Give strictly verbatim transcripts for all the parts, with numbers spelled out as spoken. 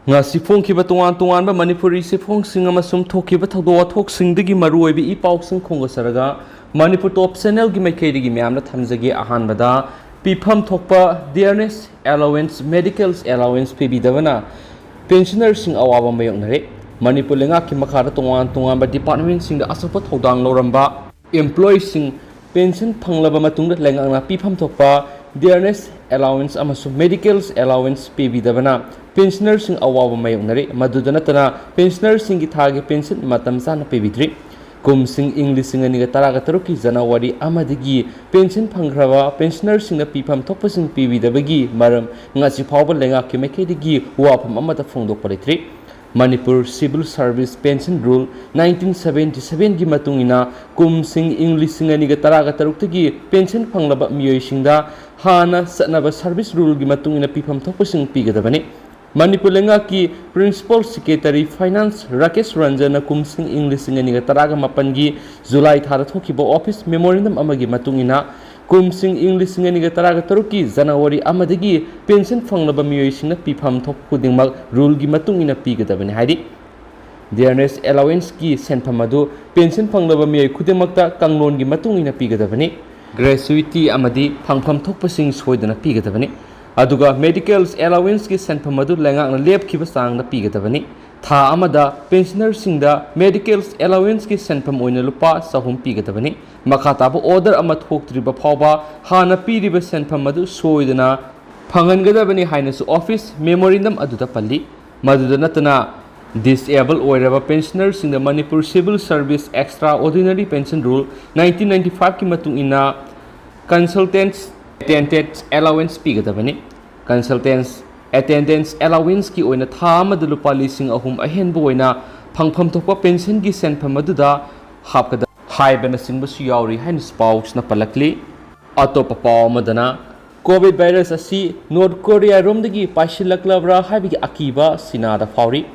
ꯉꯁꯤ ꯐꯣꯡꯈꯤꯕ ꯇꯣꯉꯥꯟ ꯇꯣꯉꯥꯟꯕ ꯃꯅꯤꯄꯨꯔꯤ ꯆꯦꯐꯣꯡꯁꯤꯡ ꯑꯃꯁꯨꯡ ꯊꯣꯛꯈꯤꯕ ꯊꯧꯗꯣꯛ ꯋꯥꯊꯣꯛꯁꯤꯡꯗꯒꯤ ꯃꯔꯨꯑꯣꯏꯕ ꯏ ꯄꯥꯎꯁꯤꯡ ꯈꯣꯝꯒꯠꯆꯔꯒ ꯃꯅꯤꯄꯨꯔ ꯇꯣꯞ ꯆꯦꯅꯦꯜꯒꯤ ꯃꯥꯏꯀꯩꯗꯒꯤ ꯃꯌꯥꯝꯗ ꯊꯝꯖꯒꯦ꯫ ꯑꯍꯥꯟꯕꯗ, ꯄꯤꯐꯝ ꯊꯣꯛꯄ ꯗꯤꯌꯔꯅꯦꯁ ꯑꯦꯂꯥꯋꯦꯟꯁ, ꯃꯦꯗꯤꯀꯦꯜꯁ ꯑꯦꯂꯥꯋꯦꯟꯁ ꯄꯤꯕꯤꯗꯕꯅ ꯄꯦꯟꯁꯅꯔꯁꯤꯡ ꯑꯋꯥꯕ ꯃꯥꯌꯣꯛꯅꯔꯦ꯫ ꯃꯅꯤꯄꯨꯔ ꯂꯩꯉꯥꯛꯀꯤ ꯃꯈꯥꯗ ꯇꯣꯉꯥꯟ ꯇꯣꯉꯥꯟꯕ ꯗꯤꯄꯥꯔꯠꯃꯦꯟꯁꯤꯡꯗ ꯑꯆꯧꯕ ꯊꯧꯗꯥꯡ ꯂꯧꯔꯝꯕ ꯏꯝꯄ꯭ꯂꯣꯌꯤꯁꯤꯡ ꯄꯦꯟꯁꯟ ꯐꯪꯂꯕ ꯃꯇꯨꯡꯗ ꯂꯩꯉꯥꯛꯅ ꯄꯤꯐꯝ ꯊꯣꯛꯄ ꯗꯤꯌꯔꯅꯦꯁ ꯑꯦꯂꯥꯋꯦꯟꯁ ꯑꯃꯁꯨꯡ ꯃꯦꯗꯤꯀꯦꯜꯁ ꯑꯦꯂꯥꯋꯦꯟꯁ ꯄꯤꯕꯤꯗꯕꯅ ꯄꯦꯟꯁꯅꯔꯁꯤꯡ ꯑꯋꯥꯕ ꯃꯥꯌꯣꯛꯅꯔꯤ꯫ ꯃꯗꯨꯗ ꯅꯠꯇꯅ, ꯄꯦꯟꯁꯅꯔꯁꯤꯡꯒꯤ ꯊꯥꯒꯤ ꯄꯦꯟꯁꯟ ꯃꯇꯝ ꯆꯥꯅ ꯄꯤꯕꯤꯗ꯭ꯔꯤ꯫ ꯀꯨꯝꯁꯤꯡ ꯏꯪ ꯂꯤꯁꯤꯡ ꯑꯅꯤꯒ ꯇꯔꯥꯒ ꯇꯔꯨꯛꯀꯤ ꯖꯅꯋꯥꯔꯤ ꯑꯃꯗꯒꯤ ꯄꯦꯟꯁꯟ ꯐꯪꯈ꯭ꯔꯕ ꯄꯦꯟꯁꯅꯔꯁꯤꯡꯅ ꯄꯤꯐꯝ ꯊꯣꯛꯄꯁꯤꯡ ꯄꯤꯕꯤꯗꯕꯒꯤ ꯃꯔꯝ ꯉꯁꯤ ꯐꯥꯎꯕ ꯂꯩꯉꯥꯛꯀꯤ ꯃꯥꯏꯀꯩꯗꯒꯤ ꯋꯥꯐꯝ ꯑꯃꯠꯇ ꯐꯣꯡꯗꯣꯛꯄ ꯂꯩꯇ꯭ꯔꯤ꯫ Manipur civil service pension rule nineteen seventy ꯁꯚꯦꯟꯒꯤ ꯃꯇꯨꯡ ꯏꯟꯅ ꯀꯨꯝꯁꯤꯡ ꯏꯪ ꯂꯤꯁꯤꯡ ꯑꯅꯤꯒ ꯇꯔꯥꯒ ꯇꯔꯨꯛꯇꯒꯤ ꯄꯦꯟꯁꯟ ꯐꯪꯂꯕ ꯃꯤꯑꯣꯏꯁꯤꯡꯗ ꯍꯥꯟꯅ ꯆꯠꯅꯕ ꯁꯔꯚꯤꯁ ꯔꯨꯜꯒꯤ ꯃꯇꯨꯡ ꯏꯟꯅ ꯄꯤꯐꯝ ꯊꯣꯛꯄꯁꯤꯡ ꯄꯤꯒꯗꯕꯅꯤ꯫ ꯃꯅꯤꯄꯨꯔ ꯂꯩꯉꯥꯛꯀꯤ ꯄ꯭ꯔꯤꯟꯁꯤꯄꯥꯜ ꯁꯦꯀ꯭ꯔꯦꯇꯔꯤ ꯐꯥꯏꯅꯥꯟꯁ ꯔꯥꯀꯦꯁ ꯔꯟꯖꯟꯅ ꯀꯨꯝꯁꯤꯡ ꯏꯪ ꯂꯤꯁꯤꯡ ꯑꯅꯤꯒ ꯇꯔꯥꯒ ꯃꯥꯄꯟꯒꯤ ꯖꯨꯂꯥꯏ ꯊꯥꯗ ꯊꯣꯛꯈꯤꯕ ꯑꯣꯐꯤꯁ ꯃꯦꯃꯣꯔꯦꯟꯗꯝ ꯑꯃꯒꯤ ꯃꯇꯨꯡ ꯏꯟꯅ, ꯀꯨꯝꯁꯤꯡ ꯏꯪ ꯂꯤꯁꯤꯡ ꯑꯅꯤꯒ ꯇꯔꯥꯒ ꯇꯔꯨꯛꯀꯤ ꯖꯅꯋꯥꯔꯤ ꯑꯃꯗꯒꯤ ꯄꯦꯟꯁꯟ ꯐꯪꯂꯕ ꯃꯤꯑꯣꯏꯁꯤꯡꯅ ꯄꯤꯐꯝ ꯊꯣꯛꯄ ꯈꯨꯗꯤꯡꯃꯛ ꯔꯨꯜꯒꯤ ꯃꯇꯨꯡ ꯏꯟꯅ ꯄꯤꯒꯗꯕꯅꯤ ꯍꯥꯏꯔꯤ꯫ ꯗꯤꯌꯔꯅꯦꯁ ꯑꯦꯂꯥꯋꯦꯟꯁꯀꯤ ꯁꯦꯟꯐꯝ ꯑꯗꯨ ꯄꯦꯟꯁꯟ ꯐꯪꯂꯕ ꯃꯤꯑꯣꯏ ꯈꯨꯗꯤꯡꯃꯛꯇ ꯀꯥꯡꯂꯣꯟꯒꯤ ꯃꯇꯨꯡ ꯏꯟꯅ ꯄꯤꯒꯗꯕꯅꯤ꯫ ꯒ꯭ꯔꯦꯆꯨꯏꯇꯤ ꯑꯃꯗꯤ ꯐꯪꯐꯝ ꯊꯣꯛꯄꯁꯤꯡ ꯁꯣꯏꯗꯅ ꯄꯤꯒꯗꯕꯅꯤ꯫ ꯑꯗꯨꯒ ꯃꯦꯗꯤꯀꯦꯜꯁ ꯑꯦꯂꯥꯋꯦꯟꯁꯀꯤ ꯁꯦꯟꯐꯝ ꯑꯗꯨ ꯂꯩꯉꯥꯛꯅ ꯂꯦꯞꯈꯤꯕ ꯆꯥꯡꯗ ꯄꯤꯒꯗꯕꯅꯤ꯫ ꯊꯥ ꯑꯃꯗ ꯄꯦꯟꯁꯅꯔꯁꯤꯡꯗ ꯃꯦꯗꯤꯀꯦꯜꯁ ꯑꯦꯂꯥꯋꯦꯟꯁꯀꯤ ꯁꯦꯟꯐꯝ ꯑꯣꯏꯅ ꯂꯨꯄꯥ ꯆꯍꯨꯝ ꯄꯤꯒꯗꯕꯅꯤ꯫ ꯃꯈꯥ ꯇꯥꯕ ꯑꯣꯔꯗꯔ ꯑꯃ ꯊꯣꯛꯇ꯭ꯔꯤꯕ ꯐꯥꯎꯕ ꯍꯥꯟꯅ ꯄꯤꯔꯤꯕ ꯁꯦꯟꯐꯝ ꯑꯗꯨ ꯁꯣꯏꯗꯅ ꯐꯪꯍꯟꯒꯗꯕꯅꯤ ꯍꯥꯏꯅꯁꯨ ꯑꯣꯐꯤꯁ ꯃꯦꯃꯣꯔꯦꯟꯗꯝ ꯑꯗꯨꯗ ꯄꯜꯂꯤ꯫ ꯃꯗꯨꯗ ꯅꯠꯇꯅ, ꯗꯤꯁꯑꯦꯕꯜ ꯑꯣꯏꯔꯕ ꯄꯦꯟꯁꯅꯔꯁꯤꯡꯗ Manipur civil service extraordinary pension rule nineteen ninety ꯐꯥꯏꯚꯀꯤ ꯃꯇꯨꯡ ꯏꯟꯅ ꯀꯟꯁꯜꯇꯦꯟꯁ ꯑꯦꯇꯦꯟꯗꯦꯟꯁ ꯑꯦꯂꯥꯋꯦꯟꯁ ꯄꯤꯒꯗꯕꯅꯤ꯫ ꯀꯟꯁꯜꯇꯦꯟꯁ ꯑꯦꯇꯦꯟꯗꯦꯟꯁ ꯑꯦꯂꯥꯋꯦꯟꯁꯀꯤ ꯑꯣꯏꯅ ꯊꯥ ꯑꯃꯗ ꯂꯨꯄꯥ ꯂꯤꯁꯤꯡ ꯑꯍꯨꯝ ꯑꯍꯦꯟꯕ ꯑꯣꯏꯅ ꯐꯪꯐꯝ ꯊꯣꯛꯄ ꯄꯦꯟꯁꯟꯒꯤ ꯁꯦꯟꯐꯝ ꯑꯗꯨꯗ ꯍꯥꯞꯀꯗꯕ ꯍꯥꯏꯕꯅꯆꯤꯡꯕꯁꯨ ꯌꯥꯎꯔꯤ ꯍꯥꯏꯅꯁꯨ ꯄꯥꯎꯁꯤꯅ ꯄꯜꯂꯛꯂꯤ꯫ ꯑꯇꯣꯞꯄ ꯄꯥꯎ ꯑꯃꯗꯅ, ꯀꯣꯚꯤꯗ ꯚꯥꯏꯔꯁ ꯑꯁꯤ ꯅꯣꯔꯠ ꯀꯣꯔꯤꯌꯥꯔꯣꯝꯗꯒꯤ ꯄꯥꯏꯁꯤꯜꯂꯛꯂꯕ꯭ꯔꯥ ꯍꯥꯏꯕꯒꯤ ꯑꯀꯤꯕ ꯆꯤꯅꯥꯗ ꯐꯥꯎꯔꯤ꯫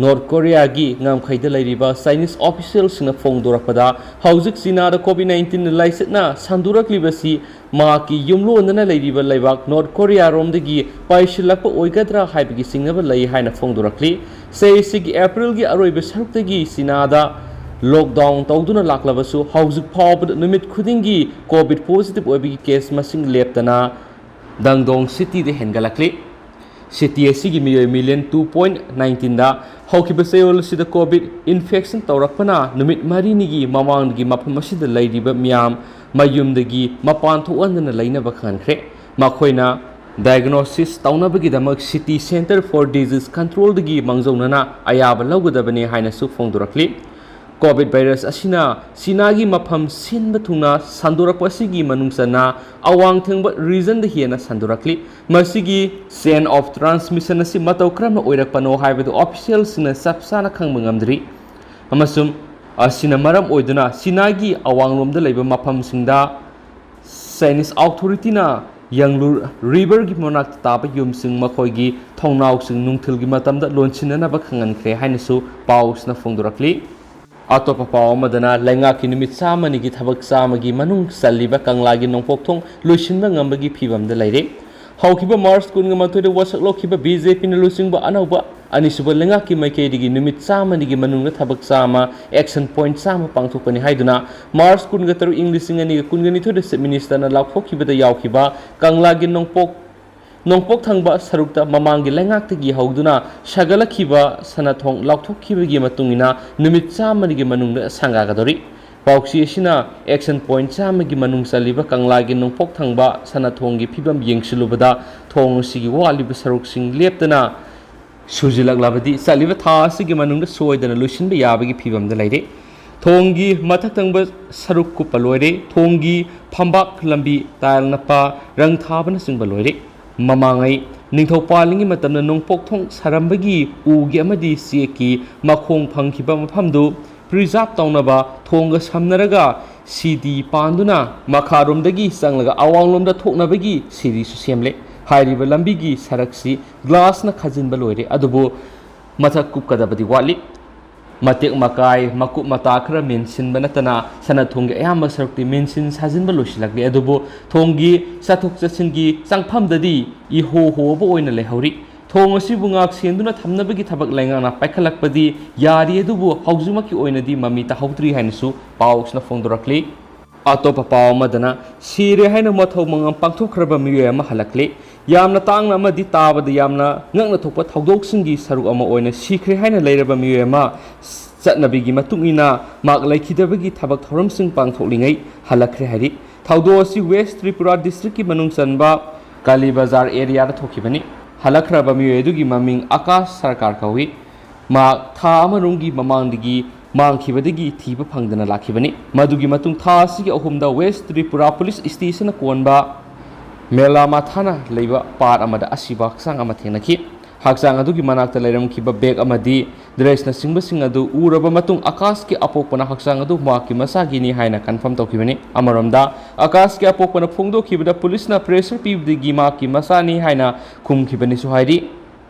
ꯅꯣꯔꯠ ꯀꯣꯔꯤꯌꯥꯒꯤ ꯉꯝꯈꯩꯗ ꯂꯩꯔꯤꯕ ꯆꯥꯏꯅꯤꯁ ꯑꯣꯐꯤꯁꯤꯌꯦꯜꯁꯤꯡꯅ ꯐꯣꯡꯗꯣꯔꯛꯄꯗ, ꯍꯧꯖꯤꯛ ꯆꯤꯅꯥꯗ ꯀꯣꯚꯤꯗ ꯅꯥꯏꯟꯇꯤꯟ ꯂꯥꯏꯆꯠꯅ ꯁꯟꯗꯣꯔꯛꯂꯤꯕꯁꯤ ꯃꯍꯥꯛꯀꯤ ꯌꯨꯝꯂꯣꯟꯅꯅ ꯂꯩꯔꯤꯕ ꯂꯩꯕꯥꯛ ꯅꯣꯔꯠ ꯀꯣꯔꯤꯌꯥꯔꯣꯝꯗꯒꯤ ꯄꯥꯏꯁꯤꯜꯂꯛꯄ ꯑꯣꯏꯒꯗ꯭ꯔꯥ ꯍꯥꯏꯕꯒꯤ ꯆꯤꯡꯅꯕ ꯂꯩ ꯍꯥꯏꯅ ꯐꯣꯡꯗꯣꯔꯛꯂꯤ꯫ ꯆꯍꯤꯁꯤꯒꯤ ꯑꯦꯄ꯭ꯔꯤꯜꯒꯤ ꯑꯔꯣꯏꯕ ꯁꯔꯨꯛꯇꯒꯤ ꯆꯤꯅꯥꯗ ꯂꯣꯛꯗꯥꯎꯟ ꯇꯧꯗꯨꯅ ꯂꯥꯛꯂꯕꯁꯨ, ꯍꯧꯖꯤꯛ ꯐꯥꯎꯕꯗ ꯅꯨꯃꯤꯠ ꯈꯨꯗꯤꯡꯒꯤ ꯀꯣꯚꯤꯗ ꯄꯣꯖꯤꯇꯤꯚ ꯑꯣꯏꯕꯒꯤ ꯀꯦꯁ ꯃꯁꯤꯡ ꯂꯦꯞꯇꯅ ꯗꯪꯗꯣꯡ ꯁꯤꯇꯤꯗ ꯍꯦꯟꯒꯠꯂꯛꯂꯤ꯫ ꯁꯤꯇꯤ ꯑꯁꯤꯒꯤ ꯃꯤꯑꯣꯏ ꯃꯤꯂꯤꯌꯟ ꯇꯨ ꯄꯣꯏꯟꯠ ꯅꯥꯏꯟꯇꯤꯟꯗ ꯍꯧꯈꯤꯕ ꯆꯌꯣꯜ ꯑꯁꯤꯗ ꯀꯣꯚꯤꯗ ꯏꯟꯐꯦꯛꯁꯟ ꯇꯧꯔꯛꯄꯅ ꯅꯨꯃꯤꯠ ꯃꯔꯤꯅꯤꯒꯤ ꯃꯃꯥꯡꯗꯒꯤ ꯃꯐꯝ ꯑꯁꯤꯗ ꯂꯩꯔꯤꯕ ꯃꯤꯌꯥꯝ ꯃꯌꯨꯝꯗꯒꯤ ꯃꯄꯥꯟ ꯊꯣꯛꯍꯟꯗꯅ ꯂꯩꯅꯕ ꯈꯪꯍꯟꯈ꯭ꯔꯦ꯫ ꯃꯈꯣꯏꯅ ꯗꯥꯏꯒꯅꯣꯁꯤꯁ ꯇꯧꯅꯕꯒꯤꯗꯃꯛ ꯁꯤꯇꯤ ꯁꯦꯟꯇꯔ ꯐꯣꯔ ꯗꯤꯖꯤꯖ ꯀꯟꯇ꯭ꯔꯣꯜꯗꯒꯤ ꯃꯥꯡꯖꯧꯅꯅ ꯑꯌꯥꯕ ꯂꯧꯒꯗꯕꯅꯤ ꯍꯥꯏꯅꯁꯨ ꯐꯣꯡꯗꯣꯔꯛꯂꯤ꯫ ꯀꯣꯚꯤꯗ ꯚꯥꯏꯔꯁ ꯑꯁꯤꯅ ꯆꯤꯅꯥꯒꯤ ꯃꯐꯝ ꯁꯤꯟꯕ ꯊꯨꯡꯅ ꯁꯟꯗꯣꯔꯛꯄ ꯑꯁꯤꯒꯤ ꯃꯅꯨꯡ ꯆꯟꯅ ꯑꯋꯥꯡ ꯊꯪꯕ ꯔꯤꯖꯟꯗ ꯍꯦꯟꯅ ꯁꯟꯗꯣꯔꯛꯂꯤ꯫ ꯃꯁꯤꯒꯤ ꯆꯦꯟ ꯑꯣꯐ ꯇ꯭ꯔꯥꯟꯁꯃꯤꯁꯟ ꯑꯁꯤ ꯃꯇꯧ ꯀꯔꯝꯅ ꯑꯣꯏꯔꯛꯄꯅꯣ ꯍꯥꯏꯕꯗꯨ ꯑꯣꯐꯤꯁꯤꯌꯦꯜꯁꯤꯡꯅ ꯆꯞ ꯆꯥꯅ ꯈꯪꯕ ꯉꯝꯗ꯭ꯔꯤ, ꯑꯃꯁꯨꯡ ꯑꯁꯤꯅ ꯃꯔꯝ ꯑꯣꯏꯗꯨꯅ ꯆꯤꯅꯥꯒꯤ ꯑꯋꯥꯡꯂꯣꯝꯗ ꯂꯩꯕ ꯃꯐꯝꯁꯤꯡꯗ ꯆꯥꯏꯅꯤꯁ ꯑꯣꯊꯣꯔꯤꯇꯤꯅ ꯌꯪꯂꯨ ꯔꯤꯚꯔꯒꯤ ꯃꯅꯥꯛꯇ ꯇꯥꯕ ꯌꯨꯝꯁꯤꯡ ꯃꯈꯣꯏꯒꯤ ꯊꯣꯡꯅꯥꯎꯁꯤꯡ ꯅꯨꯡꯊꯤꯜꯒꯤ ꯃꯇꯝꯗ ꯂꯣꯟꯁꯤꯟꯅꯅꯕ ꯈꯪꯍꯟꯈ꯭ꯔꯦ ꯍꯥꯏꯅꯁꯨ ꯄꯥꯎꯁꯤꯅ ꯐꯣꯡꯗꯣꯔꯛꯂꯤ꯫ ꯑꯇꯣꯞꯄ ꯄꯥꯎ ꯑꯃꯗꯅ, ꯂꯩꯉꯥꯛꯀꯤ ꯅꯨꯃꯤꯠ ꯆꯥꯝꯃꯅꯤꯒꯤ ꯊꯕꯛ ꯆꯥꯝꯃꯒꯤ ꯃꯅꯨꯡ ꯆꯜꯂꯤꯕ ꯀꯪꯂꯥꯒꯤ ꯅꯣꯡꯄꯣꯛ ꯊꯣꯡ ꯂꯣꯏꯁꯤꯟꯕ ꯉꯝꯕꯒꯤ ꯐꯤꯕꯝꯗ ꯂꯩꯔꯦ꯫ ꯍꯧꯈꯤꯕ ꯃꯥꯔꯆ ꯀꯨꯟꯒ ꯃꯥꯊꯣꯏꯗ ꯋꯥꯁꯛ ꯂꯧꯈꯤꯕ ꯕꯤ ꯖꯦ ꯄꯤꯅ ꯂꯨꯆꯤꯡꯕ ꯑꯅꯧꯕ ꯑꯅꯤꯁꯨꯕ ꯂꯩꯉꯥꯛꯀꯤ ꯃꯥꯏꯀꯩꯗꯒꯤ ꯅꯨꯃꯤꯠ ꯆꯥꯝꯃꯅꯤꯒꯤ ꯃꯅꯨꯡꯗ ꯊꯕꯛ ꯆꯥꯝꯃ, ꯑꯦꯛꯁꯟ ꯄꯣꯏꯟꯠ ꯆꯥꯝꯃ ꯄꯥꯡꯊꯣꯛꯀꯅꯤ ꯍꯥꯏꯗꯨꯅ ꯃꯥꯔꯆ ꯀꯨꯟꯒ ꯇꯔꯨꯛ, ꯏꯪ ꯂꯤꯁꯤꯡ ꯑꯅꯤꯒ ꯀꯨꯟꯒ ꯅꯤꯊꯣꯏꯗ ꯆꯤꯐ ꯃꯤꯅꯤꯁꯇꯔꯅ ꯂꯥꯎꯊꯣꯛꯈꯤꯕꯗ ꯌꯥꯎꯈꯤꯕ ꯀꯪꯂꯥꯒꯤ ꯅꯣꯡꯄꯣꯛ ꯅꯣꯡꯄꯣꯛ ꯊꯪꯕ ꯁꯔꯨꯛꯇ ꯃꯃꯥꯡꯒꯤ ꯂꯩꯉꯥꯛꯇꯒꯤ ꯍꯧꯗꯨꯅ ꯁꯥꯒꯠꯂꯛꯈꯤꯕ ꯁꯅꯥꯊꯣꯡ ꯂꯥꯎꯊꯣꯛꯈꯤꯕꯒꯤ ꯃꯇꯨꯡ ꯏꯟꯅ ꯅꯨꯃꯤꯠ ꯆꯥꯝꯃꯒꯤ ꯃꯅꯨꯡꯗ ꯁꯪꯒꯥꯒꯗꯧꯔꯤ꯫ ꯄꯥꯎꯆꯦ ꯑꯁꯤꯅ ꯑꯦꯛꯁꯟ ꯄꯣꯏꯟꯠ ꯆꯥꯝꯃꯒꯤ ꯃꯅꯨꯡ ꯆꯜꯂꯤꯕ ꯀꯪꯂꯥꯒꯤ ꯅꯣꯡꯄꯣꯛ ꯊꯪꯕ ꯁꯅꯥꯊꯣꯡꯒꯤ ꯐꯤꯕꯝ ꯌꯦꯡꯁꯤꯜꯂꯨꯕꯗ, ꯊꯣꯡ ꯑꯁꯤꯒꯤ ꯋꯥꯠꯂꯤꯕ ꯁꯔꯨꯛꯁꯤꯡ ꯂꯦꯞꯇꯅ ꯁꯨꯖꯤꯜꯂꯛꯂꯕꯗꯤ, ꯆꯠꯂꯤꯕ ꯊꯥ ꯑꯁꯤꯒꯤ ꯃꯅꯨꯡꯗ ꯁꯣꯏꯗꯅ ꯂꯣꯏꯁꯤꯟꯕ ꯌꯥꯕꯒꯤ ꯐꯤꯕꯝꯗ ꯂꯩꯔꯦ꯫ ꯊꯣꯡꯒꯤ ꯃꯊꯛ ꯊꯪꯕ ꯁꯔꯨꯛ ꯀꯨꯞꯄ ꯂꯣꯏꯔꯦ꯫ ꯊꯣꯡꯒꯤ ꯐꯝꯕꯥꯛ ꯂꯝꯕꯤ, ꯇꯥꯏꯜ ꯅꯞꯄ, ꯔꯪ ꯊꯥꯕꯅꯆꯤꯡꯕ ꯂꯣꯏꯔꯦ꯫ ꯃꯃꯥꯡꯉꯩ ꯅꯤꯡꯊꯧ ꯄꯥꯜꯂꯤꯉꯩ ꯃꯇꯝꯗ ꯅꯣꯡꯄꯣꯛ ꯊꯣꯡ ꯁꯥꯔꯝꯕꯒꯤ ꯎꯒꯤ ꯑꯃꯗꯤ ꯆꯦꯛꯀꯤ ꯃꯈꯣꯡ ꯐꯪꯈꯤꯕ ꯃꯐꯝꯗꯨ ꯄ꯭ꯔꯤꯖꯥꯔꯚ ꯇꯧꯅꯕ ꯊꯣꯡꯒ ꯁꯝꯅꯔꯒ ꯁꯤꯗꯤ ꯄꯥꯟꯗꯨꯅ ꯃꯈꯥꯔꯣꯝꯗꯒꯤ ꯆꯪꯂꯒ ꯑꯋꯥꯡꯂꯣꯝꯗ ꯊꯣꯛꯅꯕꯒꯤ ꯁꯤꯗꯤꯁꯨ ꯁꯦꯝꯂꯦ꯫ ꯍꯥꯏꯔꯤꯕ ꯂꯝꯕꯤꯒꯤ ꯁꯔꯛꯁꯤ ꯒ꯭ꯂꯥꯁꯅ ꯈꯥꯖꯤꯟꯕ ꯂꯣꯏꯔꯦ, ꯑꯗꯨꯕꯨ ꯃꯊꯛ ꯀꯨꯞꯀꯗꯕꯗꯤ ꯋꯥꯠꯂꯤ꯫ ꯃꯇꯦꯛ ꯃꯀꯥꯏ, ꯃꯀꯨꯞ ꯃꯇꯥ ꯈꯔ ꯃꯦꯟꯁꯤꯟꯕ ꯅꯠꯇꯅ ꯁꯅꯥ ꯊꯣꯡꯒꯤ ꯑꯌꯥꯝꯕ ꯁꯔꯨꯛꯇꯤ ꯃꯦꯟꯁꯤꯟ ꯁꯥꯖꯤꯟꯕ ꯂꯣꯏꯁꯤꯜꯂꯛꯂꯦ꯫ ꯑꯗꯨꯕꯨ ꯊꯣꯡꯒꯤ ꯆꯠꯊꯣꯛ ꯆꯠꯁꯤꯟꯒꯤ ꯆꯪꯐꯝꯗꯗꯤ ꯏꯍꯣ ꯍꯣꯕ ꯑꯣꯏꯅ ꯂꯩꯍꯧꯔꯤ꯫ ꯊꯣꯡ ꯑꯁꯤꯕꯨ ꯉꯥꯛ ꯁꯦꯟꯗꯨꯅ ꯊꯝꯅꯕꯒꯤ ꯊꯕꯛ ꯂꯩꯉꯥꯛꯅ ꯄꯥꯏꯈꯠꯂꯛꯄꯗꯤ ꯌꯥꯔꯤ, ꯑꯗꯨꯕꯨ ꯍꯧꯖꯤꯛꯃꯛꯀꯤ ꯑꯣꯏꯅꯗꯤ ꯃꯃꯤ ꯇꯥꯍꯧꯗ꯭ꯔꯤ ꯍꯥꯏꯅꯁꯨ ꯄꯥꯎꯁꯤꯅ ꯐꯣꯡꯗꯣꯔꯛꯂꯤ꯫ ꯑꯇꯣꯞꯄ ꯄꯥꯎ ꯑꯃꯗꯅ, ꯁꯤꯔꯦ ꯍꯥꯏꯅ ꯃꯊꯧ ꯃꯉꯝ ꯄꯥꯡꯊꯣꯛꯈ꯭ꯔꯕ ꯃꯤꯑꯣꯏ ꯑꯃ ꯍꯜꯂꯛꯂꯦ꯫ ꯌꯥꯝꯅ ꯇꯥꯡꯅ ꯑꯃꯗꯤ ꯇꯥꯕꯗ ꯌꯥꯝꯅ ꯉꯛꯅ ꯊꯣꯛꯄ ꯊꯧꯗꯣꯛꯁꯤꯡꯒꯤ ꯁꯔꯨꯛ ꯑꯃ ꯑꯣꯏꯅ ꯁꯤꯈ꯭ꯔꯦ ꯍꯥꯏꯅ ꯂꯩꯔꯕ ꯃꯤꯑꯣꯏ ꯑꯃ ꯆꯠꯅꯕꯤꯒꯤ ꯃꯇꯨꯡ ꯏꯟꯅ ꯃꯍꯥꯛ ꯂꯩꯈꯤꯗꯕꯒꯤ ꯊꯕꯛ ꯊꯧꯔꯝꯁꯤꯡ ꯄꯥꯡꯊꯣꯛꯂꯤꯉꯩ ꯍꯜꯂꯛꯈ꯭ꯔꯦ ꯍꯥꯏꯔꯤ꯫ ꯊꯧꯗꯣꯛ ꯑꯁꯤ ꯋꯦꯁ ꯇ꯭ꯔꯤꯄꯨꯔꯥ ꯗꯤꯁꯇ꯭ꯔꯤꯛꯀꯤ ꯃꯅꯨꯡ ꯆꯟꯕ ꯀꯥꯂꯤ ꯕꯖꯥꯔ ꯑꯦꯔꯤꯌꯥꯗ ꯊꯣꯛꯈꯤꯕꯅꯤ꯫ ꯍꯜꯂꯛꯈ꯭ꯔꯕ ꯃꯤꯑꯣꯏ ꯑꯗꯨꯒꯤ ꯃꯃꯤꯡ ꯑꯀꯥꯁ ꯁꯔꯀꯥꯔ ꯀꯧꯏ꯫ ꯃꯍꯥꯛ ꯊꯥ ꯑꯃꯔꯣꯝꯒꯤ ꯃꯃꯥꯡꯗꯒꯤ ꯃꯥꯡꯈꯤꯕꯗꯒꯤ ꯊꯤꯕ ꯐꯪꯗꯅ ꯂꯥꯛꯈꯤꯕꯅꯤ꯫ ꯃꯗꯨꯒꯤ ꯃꯇꯨꯡ ꯊꯥ ꯑꯁꯤꯒꯤ ꯑꯍꯨꯝꯗ ꯋꯦꯁ ꯇ꯭ꯔꯤꯄꯨꯔꯥ ꯄꯨꯂꯤꯁ ꯁ꯭ꯇꯦꯁꯟꯅ ꯀꯣꯟꯕ ꯃꯦꯂꯥ ꯃꯊꯥꯅ ꯂꯩꯕ ꯄꯥꯠ ꯑꯃꯗ ꯑꯁꯤꯕ ꯍꯛꯆꯥꯡ ꯑꯃ ꯊꯦꯡꯅꯈꯤ꯫ ꯍꯛꯆꯥꯡ ꯑꯗꯨꯒꯤ ꯃꯅꯥꯛꯇ ꯂꯩꯔꯝꯈꯤꯕ ꯕꯦꯒ ꯑꯃꯗꯤ ꯗ꯭ꯔꯦꯁꯅꯆꯤꯡꯕꯁꯤꯡ ꯑꯗꯨ ꯎꯔꯕ ꯃꯇꯨꯡ ꯑꯀꯥꯁꯀꯤ ꯑꯄꯣꯛꯄꯅ ꯍꯛꯆꯥꯡ ꯑꯗꯨ ꯃꯍꯥꯛꯀꯤ ꯃꯆꯥꯒꯤꯅꯤ ꯍꯥꯏꯅ ꯀꯟꯐꯥꯔꯝ ꯇꯧꯈꯤꯕꯅꯤ꯫ ꯑꯃꯔꯣꯝꯗ, ꯑꯀꯥꯁꯀꯤ ꯑꯄꯣꯛꯄꯅ ꯐꯣꯡꯗꯣꯛꯈꯤꯕꯗ ꯄꯨꯂꯤꯁꯅ ꯄ꯭ꯔꯦꯁꯔ ꯄꯤꯕꯗꯒꯤ ꯃꯍꯥꯛꯀꯤ ꯃꯆꯥꯅꯤ ꯍꯥꯏꯅ ꯈꯨꯝꯈꯤꯕꯅꯤꯁꯨ ꯍꯥꯏꯔꯤ꯫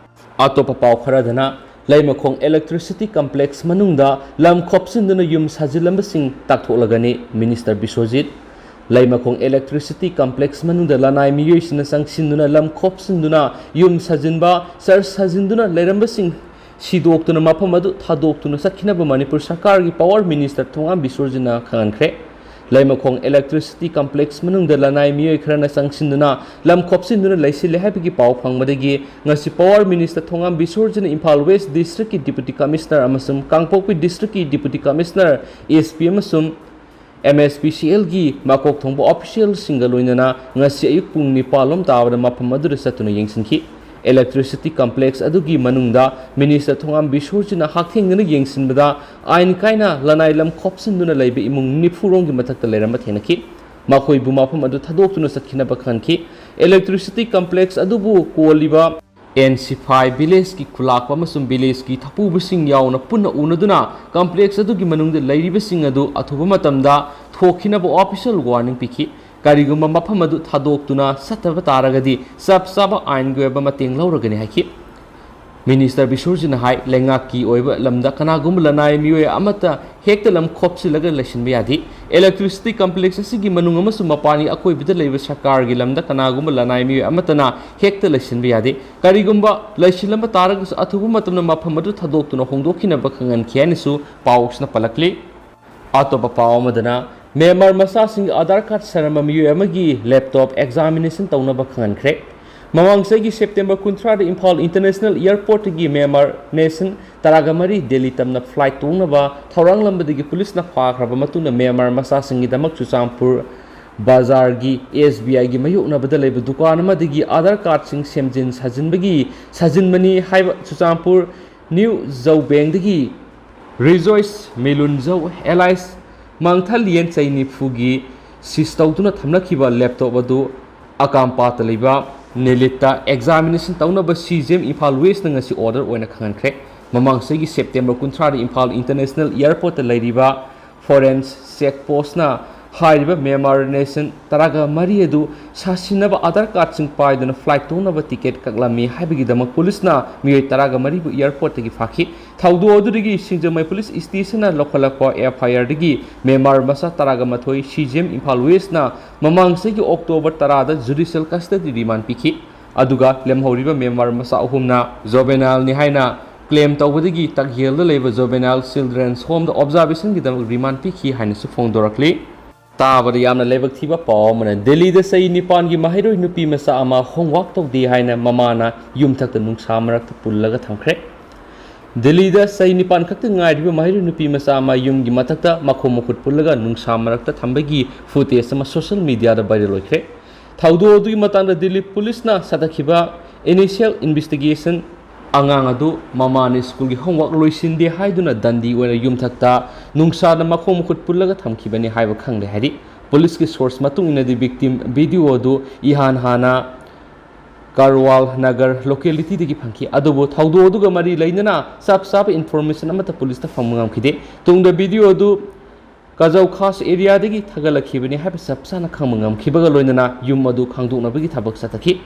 ꯑꯇꯣꯞꯄ ꯄꯥꯎ ꯈꯔꯗꯅ, ꯂꯩꯃꯈꯣꯡ ꯏꯂꯦꯛꯇ꯭ꯔꯤꯁꯤꯇꯤ ꯀꯝꯄ꯭ꯂꯦꯛꯁ ꯃꯅꯨꯡꯗ ꯂꯝ ꯈꯣꯞꯆꯤꯟꯗꯨꯅ ꯌꯨꯝ ꯁꯥꯖꯤꯜꯂꯝꯕꯁꯤꯡ ꯇꯥꯛꯊꯣꯛꯂꯒꯅꯤ ꯃꯤꯅꯤꯁꯇꯔ ꯕꯤꯁ꯭ꯋꯖꯤꯠ꯫ ꯂꯩꯃꯈꯣꯡ ꯏꯂꯦꯛꯇ꯭ꯔꯤꯁꯤꯇꯤ ꯀꯝꯄ꯭ꯂꯦꯛꯁ ꯃꯅꯨꯡꯗ ꯂꯅꯥꯏ ꯃꯤꯑꯣꯏꯁꯤꯡꯅ ꯆꯪꯁꯤꯟꯗꯨꯅ ꯂꯝ ꯈꯣꯞꯆꯤꯟꯗꯨꯅ ꯌꯨꯝ ꯁꯥꯖꯤꯟꯕ, ꯆꯔꯆ ꯁꯥꯖꯤꯟꯗꯨꯅ ꯂꯩꯔꯝꯕꯁꯤꯡ ꯁꯤꯗꯣꯛꯇꯨꯅ ꯃꯐꯝ ꯑꯗꯨ ꯊꯥꯗꯣꯛꯇꯨꯅ ꯆꯠꯈꯤꯅꯕ ꯃꯅꯤꯄꯨꯔ ꯁꯔꯀꯥꯔꯒꯤ ꯄꯥꯋꯔ ꯃꯤꯅꯤꯁꯇꯔ ꯊꯣꯉꯥꯝ ꯕꯤꯁ꯭ꯋꯖꯤꯠꯅ ꯈꯪꯍꯟꯈ꯭ꯔꯦ꯫ ꯂꯩꯃꯈꯣꯡ ꯏꯂꯦꯛꯇ꯭ꯔꯤꯁꯤꯇꯤ ꯀꯝꯄ꯭ꯂꯦꯛꯁ ꯃꯅꯨꯡꯗ ꯂꯅꯥꯏ ꯃꯤꯑꯣꯏ ꯈꯔꯅ ꯆꯪꯁꯤꯟꯗꯨꯅ ꯂꯝ ꯈꯣꯞꯆꯤꯟꯗꯨꯅ ꯂꯩꯁꯤꯜꯂꯦ ꯍꯥꯏꯕꯒꯤ ꯄꯥꯎ ꯐꯪꯕꯗꯒꯤ ꯉꯁꯤ ꯄꯥꯋꯔ ꯃꯤꯅꯤꯁꯇꯔ ꯊꯣꯉꯥꯝ ꯕꯤꯁ꯭ꯋꯖꯤꯠꯅ ꯏꯝꯐꯥꯜ ꯋꯦꯁ ꯗꯤꯁꯇ꯭ꯔꯤꯛꯀꯤ ꯗꯤꯄꯨꯇꯤ ꯀꯃꯤꯁꯅꯔ ꯑꯃꯁꯨꯡ ꯀꯥꯡꯄꯣꯛꯄꯤ ꯗꯤꯁꯇ꯭ꯔꯤꯛꯀꯤ ꯗꯤꯄꯨꯇꯤ ꯀꯃꯤꯁꯅꯔ, ꯑꯦꯁ ꯄꯤ ꯑꯃꯁꯨꯡ ꯑꯦꯝ ꯑꯦꯁ ꯄꯤ ꯁꯤ ꯑꯦꯜꯒꯤ ꯃꯀꯣꯛ ꯊꯣꯡꯕ ꯑꯣꯐꯤꯁꯤꯌꯦꯜꯁꯤꯡꯒ ꯂꯣꯏꯅꯅ ꯉꯁꯤ ꯑꯌꯨꯛ ꯄꯨꯡ ꯅꯤꯄꯥꯜ ꯂꯣꯝ ꯇꯥꯕꯗ ꯃꯐꯝ ꯑꯗꯨꯗ ꯆꯠꯇꯨꯅ ꯌꯦꯡꯁꯤꯟꯈꯤ꯫ ꯏꯂꯦꯛꯇ꯭ꯔꯤꯁꯤꯇꯤ ꯀꯝꯄ꯭ꯂꯦꯛꯁ ꯑꯗꯨꯒꯤ ꯃꯅꯨꯡꯗ ꯃꯤꯅꯤꯁꯇꯔ ꯊꯣꯉꯥꯝ ꯕꯤꯁ꯭ꯋꯖꯤꯠꯅ ꯍꯛꯊꯦꯡꯅꯅ ꯌꯦꯡꯁꯤꯟꯕꯗ ꯑꯥꯏꯟ ꯀꯥꯏꯅ ꯂꯅꯥꯏ ꯂꯝ ꯈꯣꯞꯆꯤꯟꯗꯨꯅ ꯂꯩꯕ ꯏꯃꯨꯡ ꯅꯤꯐꯨ ꯔꯣꯝꯒꯤ ꯃꯊꯛꯇ ꯂꯩꯔꯝꯕ ꯊꯦꯡꯅꯈꯤ꯫ ꯃꯈꯣꯏꯕꯨ ꯃꯐꯝ ꯑꯗꯨ ꯊꯥꯗꯣꯛꯇꯨꯅ ꯆꯠꯈꯤꯅꯕ ꯈꯪꯍꯟꯈꯤ꯫ ꯏꯂꯦꯛꯇ꯭ꯔꯤꯁꯤꯇꯤ ꯀꯝꯄ꯭ꯂꯦꯛꯁ ꯑꯗꯨꯕꯨ ꯀꯣꯜꯂꯤꯕ ꯑꯦꯟꯁꯤꯐꯥꯏ, ꯚꯤꯂꯦꯖꯀꯤ ꯈꯨꯂꯥꯛꯄ ꯑꯃꯁꯨꯡ ꯚꯤꯂꯦꯖꯀꯤ ꯊꯧꯄꯨꯕꯁꯤꯡ ꯌꯥꯎꯅ ꯄꯨꯟꯅ ꯎꯅꯗꯨꯅ ꯀꯝꯄ꯭ꯂꯦꯛꯁ ꯑꯗꯨꯒꯤ ꯃꯅꯨꯡꯗ ꯂꯩꯔꯤꯕꯁꯤꯡ ꯑꯗꯨ ꯑꯊꯨꯕ ꯃꯇꯝꯗ ꯊꯣꯛꯈꯤꯅꯕ ꯑꯣꯐꯤꯁꯤꯌꯦꯜ ꯋꯥꯔꯅꯤꯡ ꯄꯤꯈꯤ꯫ ꯀꯔꯤꯒꯨꯝꯕ ꯃꯐꯝ ꯑꯗꯨ ꯊꯥꯗꯣꯛꯇꯨꯅ ꯆꯠꯇꯕ ꯇꯥꯔꯒꯗꯤ ꯆꯞ ꯆꯥꯕ ꯑꯥꯏꯟꯒꯤ ꯑꯣꯏꯕ ꯃꯇꯦꯡ ꯂꯧꯔꯒꯅꯤ ꯍꯥꯏꯈꯤ꯫ ꯃꯤꯅꯤꯁꯇꯔ ꯕꯤꯁꯣꯔꯖꯤꯠꯅ ꯍꯥꯏ, ꯂꯩꯉꯥꯛꯀꯤ ꯑꯣꯏꯕ ꯂꯝꯗ ꯀꯅꯥꯒꯨꯝꯕ ꯂꯅꯥꯏ ꯃꯤꯑꯣꯏ ꯑꯃꯠꯇ ꯍꯦꯛꯇ ꯂꯝ ꯈꯣꯞꯆꯤꯜꯂꯒ ꯂꯩꯁꯤꯟꯕ ꯌꯥꯗꯦ꯫ Electricity complex ꯑꯁꯤꯒꯤ ꯃꯅꯨꯡ ꯑꯃꯁꯨꯡ ꯃꯄꯥꯟꯒꯤ ꯑꯀꯣꯏꯕꯗ ꯂꯩꯕ ꯁꯔꯀꯥꯔꯒꯤ ꯂꯝꯗ ꯀꯅꯥꯒꯨꯝꯕ ꯂꯅꯥꯏ ꯃꯤꯑꯣꯏ ꯑꯃꯠꯇꯅ ꯍꯦꯛꯇ ꯂꯩꯁꯤꯟꯕ ꯌꯥꯗꯦ꯫ ꯀꯔꯤꯒꯨꯝꯕ ꯂꯩꯁꯤꯜꯂꯝꯕ ꯇꯥꯔꯒꯁꯨ, ꯑꯊꯨꯕ ꯃꯇꯝꯗ ꯃꯐꯝ ꯑꯗꯨ ꯊꯥꯗꯣꯛꯇꯨꯅ ꯍꯣꯡꯗꯣꯛꯈꯤꯅꯕ ꯈꯪꯍꯟꯈꯤ ꯍꯥꯏꯅꯁꯨ ꯄꯥꯎ ꯑꯁꯤꯅ ꯄꯜꯂꯛꯂꯤ꯫ ꯑꯇꯣꯞꯄ ꯄꯥꯎ ꯑꯃꯗꯅ, ꯃ꯭ꯌꯥꯟꯃꯥꯔ ꯃꯆꯥꯁꯤꯡꯒꯤ ꯑꯥꯙꯥꯔ ꯀꯥꯔꯗ ꯁꯥꯔꯝꯕ ꯃꯤꯑꯣꯏ ꯑꯃꯒꯤ ꯂꯦꯞꯇꯣꯞ ꯑꯦꯛꯖꯥꯃꯤꯅꯦꯁꯟ ꯇꯧꯅꯕ ꯈꯪꯍꯟꯈ꯭ꯔꯦ꯫ ꯃꯃꯥꯡ ꯆꯍꯤꯒꯤ ꯁꯦꯞꯇꯦꯝꯕꯔ ꯀꯨꯟꯊ꯭ꯔꯥꯗ ꯏꯝꯐꯥꯜ ꯏꯟꯇꯔꯅꯦꯁꯅꯦꯜ ꯑꯦꯌꯔꯄꯣꯔꯠꯇꯒꯤ ꯃ꯭ꯌꯥꯟꯃꯥꯔ ꯅꯦꯁꯟ ꯇꯔꯥꯒ ꯃꯔꯤ ꯗꯦꯜꯂꯤ ꯇꯝꯅ ꯐ꯭ꯂꯥꯏꯠ ꯇꯣꯡꯅꯕ ꯊꯧꯔꯥꯡꯂꯝꯕꯗꯒꯤ ꯄꯨꯂꯤꯁꯅ ꯐꯥꯈ꯭ꯔꯕ ꯃꯇꯨꯡꯗ, ꯃ꯭ꯌꯥꯟꯃꯥꯔ ꯃꯆꯥꯁꯤꯡꯒꯤꯗꯃꯛ ꯆꯨꯔꯆꯥꯟꯄꯨꯔ ꯕꯖꯥꯔꯒꯤ ꯑꯦꯁ ꯕꯤ ꯑꯥꯏꯒꯤ ꯃꯥꯌꯣꯛꯅꯕꯗ ꯂꯩꯕ ꯗꯨꯀꯥꯟ ꯑꯃꯗꯒꯤ ꯑꯥꯙꯥꯔ ꯀꯥꯔꯗꯁꯤꯡ ꯁꯦꯝꯖꯤꯟ ꯁꯥꯖꯤꯟꯕꯒꯤ ꯁꯥꯖꯤꯟꯕꯅꯤ ꯍꯥꯏꯕ ꯆꯨꯔꯆꯥꯟꯄꯨꯔ ꯅ꯭ꯌꯨ ꯖꯧꯕꯦꯡꯗꯒꯤ ꯔꯤꯖꯣꯏꯁ ꯃꯤꯂꯨꯟꯖꯧ ꯑꯦꯂꯥꯏꯁ ꯃꯥꯡꯊꯂꯤꯌꯦꯟ ꯆꯍꯤ ꯅꯤꯐꯨꯒꯤ ꯁꯤꯁ ꯇꯧꯗꯨꯅ ꯊꯝꯂꯛꯈꯤꯕ ꯂꯦꯞꯇꯣꯞ ꯑꯗꯨ ꯑꯀꯥꯝꯄꯥꯠꯇ ꯂꯩꯕ ꯅꯦꯂꯤꯠꯇ ꯑꯦꯛꯖꯥꯃꯤꯅꯦꯁꯟ ꯇꯧꯅꯕ ꯁꯤ ꯖꯤ ꯑꯦꯝ ꯏꯝꯐꯥꯜ ꯋꯦꯁꯅ ꯉꯁꯤ ꯑꯣꯔꯗꯔ ꯑꯣꯏꯅ ꯈꯪꯍꯟꯈ꯭ꯔꯦ꯫ ꯃꯃꯥꯡ ꯆꯍꯤꯒꯤ ꯁꯦꯞꯇꯦꯝꯕꯔ ꯀꯨꯟꯊ꯭ꯔꯥꯗ ꯏꯝꯐꯥꯜ ꯏꯟꯇꯔꯅꯦꯁꯅꯦꯜ ꯑꯦꯌꯔꯄꯣꯔꯠꯇ ꯂꯩꯔꯤꯕ ꯐꯣꯔꯦꯟꯁ ꯆꯦꯛ ꯄꯣꯁꯅ ꯍꯥꯏꯔꯤꯕ ꯃ꯭ꯌꯥꯟꯃꯥꯔ ꯅꯦꯁꯟ ꯇꯔꯥꯒ ꯃꯔꯤ ꯑꯗꯨ ꯁꯥꯁꯤꯟꯅꯕ ꯑꯥꯙꯥꯔ ꯀꯥꯔꯗꯁꯤꯡ ꯄꯥꯏꯗꯨꯅ ꯐ꯭ꯂꯥꯏꯠ ꯇꯣꯡꯅꯕ ꯇꯤꯀꯦꯠ ꯀꯛꯂꯝꯃꯤ ꯍꯥꯏꯕꯒꯤꯗꯃꯛ ꯄꯨꯂꯤꯁꯅ ꯃꯤꯑꯣꯏ ꯇꯔꯥꯒ ꯃꯔꯤꯕꯨ ꯑꯦꯌꯔꯄꯣꯔꯠꯇꯒꯤ ꯐꯥꯈꯤ꯫ ꯊꯧꯗꯣꯛ ꯑꯗꯨꯗꯒꯤ ꯁꯤꯡꯖꯃꯩ ꯄꯨꯂꯤꯁ ꯁ꯭ꯇꯦꯁꯟꯅ ꯂꯧꯈꯠꯂꯛꯄ ꯑꯦꯐ ꯑꯥꯏ ꯑꯥꯔꯗꯒꯤ ꯃ꯭ꯌꯥꯟꯃꯥꯔ ꯃꯆꯥ ꯇꯔꯥꯒ ꯃꯥꯊꯣꯏ ꯁꯤ ꯖꯤ ꯑꯦꯝ ꯏꯝꯐꯥꯜ ꯋꯦꯁꯅ ꯃꯃꯥꯡ ꯆꯍꯤꯒꯤ ꯑꯣꯛꯇꯣꯕꯔ ꯇꯔꯥꯗ ꯖꯨꯗꯤꯁꯤꯌꯦꯜ ꯀꯁꯇꯗꯤ ꯔꯤꯃꯥꯟ ꯄꯤꯈꯤ꯫ ꯑꯗꯨꯒ ꯂꯦꯝꯍꯧꯔꯤꯕ ꯃ꯭ꯌꯥꯟꯃꯥꯔ ꯃꯆꯥ ꯑꯍꯨꯝꯅ ꯖꯣꯕꯦꯅꯥꯏꯜꯅꯤ ꯍꯥꯏꯅ ꯀ꯭ꯂꯦꯝ ꯇꯧꯕꯗꯒꯤ ꯇꯛꯌꯦꯜꯗ ꯂꯩꯕ ꯖꯣꯕꯦꯅꯥꯏꯜ ꯆꯤꯜꯗ꯭ꯔꯦꯟꯁ ꯍꯣꯝꯗ ꯑꯣꯕꯖꯥꯔꯕꯦꯁꯟꯒꯤꯗꯃꯛ ꯔꯤꯃꯥꯟ ꯄꯤꯈꯤ ꯍꯥꯏꯅꯁꯨ ꯐꯣꯡꯗꯣꯔꯛꯂꯤ꯫ ꯇꯥꯕꯗ ꯌꯥꯝꯅ ꯂꯥꯏꯕꯛ ꯊꯤꯕ ꯄꯥꯎ ꯑꯃꯅ, ꯗꯦꯜꯂꯤꯗ ꯆꯍꯤ ꯅꯤꯄꯥꯟꯒꯤ ꯃꯍꯩꯔꯣꯏ ꯅꯨꯄꯤ ꯃꯆꯥ ꯑꯃ ꯍꯣꯝꯋꯥꯛ ꯇꯧꯗꯦ ꯍꯥꯏꯅ ꯃꯃꯥꯅ ꯌꯨꯝꯊꯛꯇ ꯅꯨꯡꯁꯥ ꯃꯔꯛꯇ ꯄꯨꯜꯂꯒ ꯊꯝꯈ꯭ꯔꯦ꯫ ꯗꯦꯜꯂꯤꯗ ꯆꯍꯤ ꯅꯤꯄꯥꯟ ꯈꯛꯇ ꯉꯥꯏꯔꯤꯕ ꯃꯍꯩꯔꯣꯏ ꯅꯨꯄꯤ ꯃꯆꯥ ꯑꯃ ꯌꯨꯝꯒꯤ ꯃꯊꯛꯇ ꯃꯈꯣꯡ ꯃꯈꯨꯠ ꯄꯨꯜꯂꯒ ꯅꯨꯡꯁꯥ ꯃꯔꯛꯇ ꯊꯝꯕꯒꯤ ꯐꯨꯇꯦꯖ ꯑꯃ ꯁꯣꯁꯤꯌꯦꯜ ꯃꯤꯗꯤꯌꯥꯗ ꯚꯥꯏꯔꯦꯜ ꯑꯣꯏꯈ꯭ꯔꯦ꯫ ꯊꯧꯗꯣꯛ ꯑꯗꯨꯒꯤ ꯃꯇꯥꯡꯗ ꯗꯤꯜꯂꯤ ꯄꯨꯂꯤꯁꯅ ꯆꯠꯊꯈꯤꯕ ꯏꯅꯤꯁꯤꯌꯦꯜ ꯏꯟꯚꯦꯁꯇꯤꯒꯦꯁꯟ, ꯑꯉꯥꯡ ꯑꯗꯨ ꯃꯃꯥꯅ ꯁ꯭ꯀꯨꯜꯒꯤ ꯍꯣꯝꯋꯥꯔꯛ ꯂꯣꯏꯁꯤꯟꯗꯦ ꯍꯥꯏꯗꯨꯅ ꯗꯟꯗꯤ ꯑꯣꯏꯅ ꯌꯨꯝꯊꯛꯇ ꯅꯨꯡꯁꯥꯗ ꯃꯈꯣꯡ ꯃꯈꯨꯠ ꯄꯨꯜꯂꯒ ꯊꯝꯈꯤꯕꯅꯤ ꯍꯥꯏꯕ ꯈꯪꯂꯦ ꯍꯥꯏꯔꯤ꯫ ꯄꯨꯂꯤꯁꯀꯤ ꯁꯣꯔꯁ ꯃꯇꯨꯡ ꯏꯟꯅꯗꯤ, ꯚꯤꯛꯇꯤꯝ ꯚꯤꯗꯤꯑꯣ ꯑꯗꯨ ꯏꯍꯥꯟ ꯍꯥꯟꯅ ꯀꯔꯋꯥꯜ ꯅꯒꯔ ꯂꯣꯀꯦꯂꯤꯇꯤꯗꯒꯤ ꯐꯪꯈꯤ, ꯑꯗꯨꯕꯨ ꯊꯧꯗꯣꯛ ꯑꯗꯨꯒ ꯃꯔꯤ ꯂꯩꯅꯅ ꯆꯞ ꯆꯥꯕ ꯏꯟꯐꯣꯔꯃꯦꯁꯟ ꯑꯃꯠꯇ ꯄꯨꯂꯤꯁꯇ ꯐꯪꯕ ꯉꯝꯈꯤꯗꯦ꯫ ꯇꯨꯡꯗ ꯚꯤꯗꯤꯑꯣ ꯑꯗꯨ ꯀꯖꯧ ꯈꯥꯁ ꯑꯦꯔꯤꯌꯥꯗꯒꯤ ꯊꯥꯒꯠꯂꯛꯈꯤꯕꯅꯤ ꯍꯥꯏꯕ ꯆꯞ ꯆꯥꯅ ꯈꯪꯕ ꯉꯝꯈꯤꯕꯒ ꯂꯣꯏꯅꯅ ꯌꯨꯝ ꯑꯗꯨ ꯈꯪꯗꯣꯛꯅꯕꯒꯤ ꯊꯕꯛ ꯆꯠꯊꯈꯤ꯫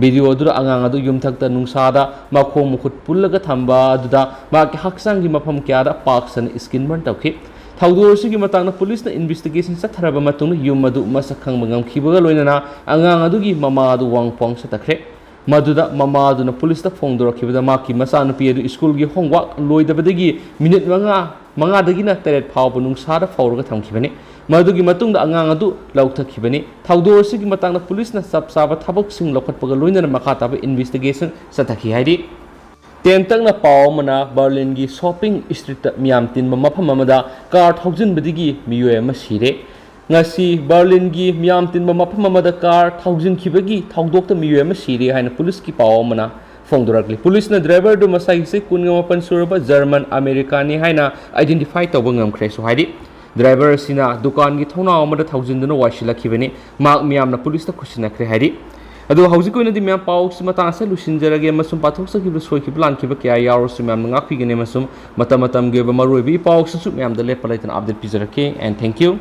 ꯚꯤꯗꯤꯑꯣ ꯑꯗꯨꯗ ꯑꯉꯥꯡ ꯑꯗꯨ ꯌꯨꯝꯊꯛꯇ ꯅꯨꯡꯁꯥꯗ ꯃꯈꯣꯡ ꯃꯈꯨꯠ ꯄꯨꯜꯂꯒ ꯊꯝꯕ ꯑꯗꯨꯗ ꯃꯍꯥꯛꯀꯤ ꯍꯛꯆꯥꯡꯒꯤ ꯃꯐꯝ ꯀꯌꯥꯗ ꯄꯥꯛ ꯁꯟꯅ ꯏꯁꯀꯤꯟ ꯕꯔꯟ ꯇꯧꯈꯤ꯫ ꯊꯧꯗꯣꯛ ꯑꯁꯤꯒꯤ ꯃꯇꯥꯡꯗ ꯄꯨꯂꯤꯁꯅ ꯏꯟꯚꯦꯁꯇꯤꯒꯦꯁꯟ ꯆꯠꯊꯔꯕ ꯃꯇꯨꯡꯗ ꯌꯨꯝ ꯑꯗꯨ ꯃꯁꯛ ꯈꯪꯕ ꯉꯝꯈꯤꯕꯒ ꯂꯣꯏꯅꯅ ꯑꯉꯥꯡ ꯑꯗꯨꯒꯤ ꯃꯃꯥ ꯑꯗꯨ ꯋꯥꯡ ꯄꯥꯎꯡ ꯆꯠꯊꯈ꯭ꯔꯦ꯫ ꯃꯗꯨꯗ ꯃꯃꯥ ꯑꯗꯨꯅ ꯄꯨꯂꯤꯁꯇ ꯐꯣꯡꯗꯣꯔꯛꯈꯤꯕꯗ ꯃꯍꯥꯛꯀꯤ ꯃꯆꯥꯅꯨꯄꯤ ꯑꯗꯨ ꯁ꯭ꯀꯨꯜꯒꯤ ꯍꯣꯝꯋꯥꯔꯛ ꯂꯣꯏꯗꯕꯗꯒꯤ ꯃꯤꯅꯤꯠ ꯃꯉꯥ, ꯃꯉꯥꯗꯒꯤꯅ ꯇꯔꯦꯠ ꯐꯥꯎꯕ ꯅꯨꯡꯁꯥꯗ ꯐꯧꯔꯒ ꯊꯝꯈꯤꯕꯅꯤ꯫ ꯃꯗꯨꯒꯤ ꯃꯇꯨꯡꯗ ꯑꯉꯥꯡ ꯑꯗꯨ ꯂꯧꯊꯈꯤꯕꯅꯤ꯫ ꯊꯧꯗꯣꯛ ꯑꯁꯤꯒꯤ ꯃꯇꯥꯡꯗ ꯄꯨꯂꯤꯁꯅ ꯆꯞ ꯆꯥꯕ ꯊꯕꯛꯁꯤꯡ ꯂꯧꯈꯠꯄꯒ ꯂꯣꯏꯅꯅ ꯃꯈꯥ ꯇꯥꯕ ꯏꯟꯚꯦꯁꯇꯤꯒꯦꯁꯟ ꯆꯠꯊꯈꯤ ꯍꯥꯏꯔꯤ꯫ ꯇꯦꯟꯇꯛꯅ ꯄꯥꯎ ꯑꯃꯅ ꯕꯔꯂꯤꯟꯒꯤ ꯁꯣꯄꯤꯡ ꯁ꯭ꯇ꯭ꯔꯤꯠꯇ ꯃꯤꯌꯥꯝ ꯇꯤꯟꯕ ꯃꯐꯝ ꯑꯃꯗ ꯀꯥꯔ ꯊꯧꯖꯤꯟꯕꯗꯒꯤ ꯃꯤꯑꯣꯏ ꯑꯃ ꯁꯤꯔꯦ꯫ ꯉꯁꯤ ꯕꯔꯂꯤꯟꯒꯤ ꯃꯤꯌꯥꯝ ꯇꯤꯟꯕ ꯃꯐꯝ ꯑꯃꯗ ꯀꯥꯔ ꯊꯧꯖꯤꯟꯈꯤꯕꯒꯤ ꯊꯧꯗꯣꯛꯇ ꯃꯤꯑꯣꯏ ꯑꯃ ꯁꯤꯔꯦ ꯍꯥꯏꯅ ꯄꯨꯂꯤꯁꯀꯤ ꯄꯥꯎ ꯑꯃꯅ ꯐꯣꯡꯗꯣꯔꯛꯂꯤ꯫ ꯄꯨꯂꯤꯁꯅ ꯗ꯭ꯔꯥꯏꯚꯔꯗꯨ ꯃꯁꯥꯒꯤ ꯆꯍꯤ ꯀꯨꯟꯒ ꯃꯥꯄꯟ ꯁꯨꯔꯕ ꯖꯔꯃꯟ ꯑꯃꯦꯔꯤꯀꯥꯅꯤ ꯍꯥꯏꯅ ꯑꯥꯏꯗꯦꯟꯇꯤꯐꯥꯏ ꯇꯧꯕ ꯉꯝꯈ꯭ꯔꯦꯁꯨ ꯍꯥꯏꯔꯤ꯫ ꯗ꯭ꯔꯥꯏꯚꯔ ꯑꯁꯤꯅ ꯗꯨꯀꯥꯟꯒꯤ ꯊꯣꯡꯅꯥꯎ ꯑꯃꯗ ꯊꯧꯖꯤꯟꯗꯨꯅ ꯋꯥꯏꯁꯤꯜꯂꯛꯈꯤꯕꯅꯤ꯫ ꯃꯍꯥꯛ ꯃꯤꯌꯥꯝꯅ ꯄꯨꯂꯤꯁꯇ ꯈꯨꯠꯁꯤꯟꯅꯈ꯭ꯔꯦ ꯍꯥꯏꯔꯤ꯫ ꯑꯗꯨ ꯍꯧꯖꯤꯛꯀꯤ ꯑꯣꯏꯅꯗꯤ ꯃꯌꯥꯝ ꯄꯥꯎꯁꯤ ꯃꯇꯥꯡ ꯑꯁꯤꯗ ꯂꯣꯏꯁꯤꯟꯖꯔꯒꯦ ꯑꯃꯁꯨꯡ ꯄꯥꯊꯣꯛꯆꯈꯤꯕ ꯁꯣꯏꯈꯤꯕ ꯂꯥꯟꯈꯤꯕ ꯀꯌꯥ ꯌꯥꯎꯔꯁꯨ ꯃꯌꯥꯝꯅ ꯉꯥꯛꯄꯤꯒꯅꯤ ꯑꯃꯁꯨꯡ ꯃꯇꯝ ꯃꯇꯝꯒꯤ ꯑꯣꯏꯕ ꯃꯔꯨꯑꯣꯏꯕ ꯏ ꯄꯥꯎꯁꯤꯡꯁꯨ ꯃꯌꯥꯝꯗ ꯂꯦꯞꯄ ꯂꯩꯇꯅ ꯑꯞꯗꯦꯠ ꯄꯤꯖꯔꯛꯀꯦ꯫ And thank you꯫